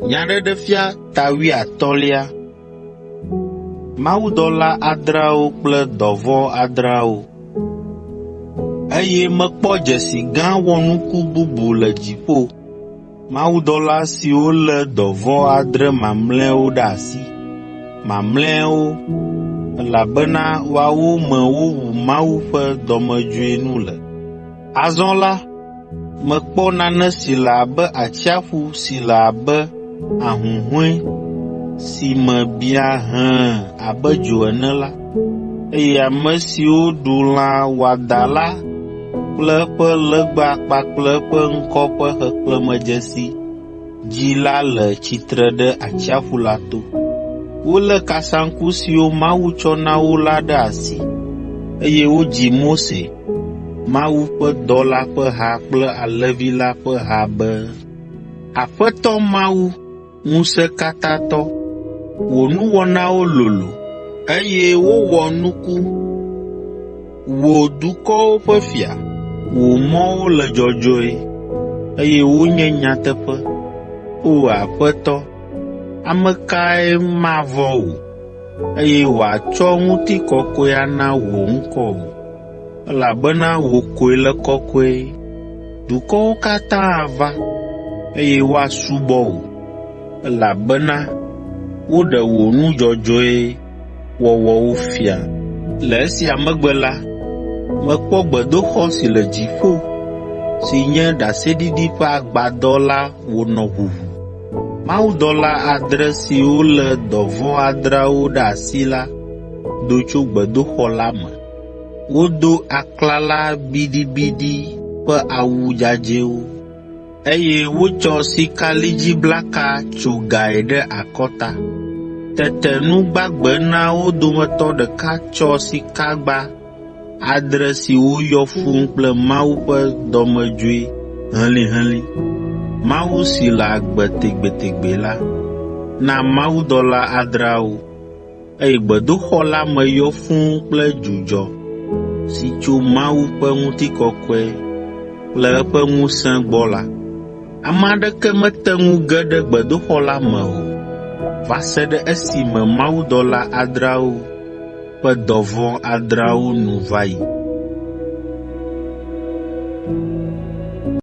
Nyaɖeɖefia ta wuiatɔ̃lia. Mawudɔla adreawo kple dɔvɔ̃ adreawo. Eye mekpɔ dzesi gã wɔnuku bubu le dziƒo. Mawudɔla siwo lé dɔvɔ̃ adre mamlɛawo ɖe asi, mamlɛawo, elabena woawo me wowu Mawu ƒe dɔmedzoe nu le. Azɔ la, mekpɔ nane si le abe atsiaƒu si le abe ahuhɔ̃e si me biã hẽe abe dzo ene la, eye ame siwo ɖu lã wɔadã la kple eƒe legba kpakple eƒe ŋkɔ ƒe xexlẽmedzesi dzi la le tsitre ɖe atsiaƒu la to. Wolé kasaŋku siwo Mawu tsɔ na wo la ɖe asi, eye wodzi Mose, Mawu ƒe dɔla ƒe ha kple Alẽvi la ƒe ha be, “Aƒetɔ Mawu, Ŋusẽkatãtɔ, wò nuwɔnawo lolo, eye wowɔ nuku. Wò, dukɔwo ƒe fia, wò mɔwo le dzɔdzɔe, eye wonye nyateƒe. O Aƒetɔ, ame kae mavɔ̃ wò, eye wòatsɔ ŋutikɔkɔe ana wò ŋkɔ o? Elabena wò koe le kɔkɔe. Dukɔwo katã ava, eye woasubɔ wò, elabena woɖe wò nu dzɔdzɔe wɔwɔwo fia. Le esia megbe la, mekpɔ gbedoxɔ si le dziƒo, si nye ɖaseɖiɖi ƒe agbadɔ la wònɔ ʋuʋu. Mawudɔla adre siwo lé dɔvɔ̃ adreawo ɖe asi la do tso gbedoxɔ la me. Wodo aklala biɖibiɖi ƒe awu dzadzɛwo, eye wotsɔ sikalidziblaka tso gae ɖe akɔta. Tete nu gbagbe eneawo dometɔ ɖeka tsɔ sikagba adre si woyɔ fũu kple Mawu ƒe dɔmedzoe helĩhelĩ, Mawu si le agbe tegbetegbe la, na mawudɔla adreawo. Eye gbedoxɔ la me yɔ fũu kple dzudzɔ si tso Mawu ƒe ŋutikɔkɔe kple eƒe ŋusẽ gbɔ la, ame aɖeke mete ŋu ge ɖe gbedoxɔ la me o, va se ɖe esime mawudɔla adreawo ƒe dɔvɔ̃ adreawo nu va yi.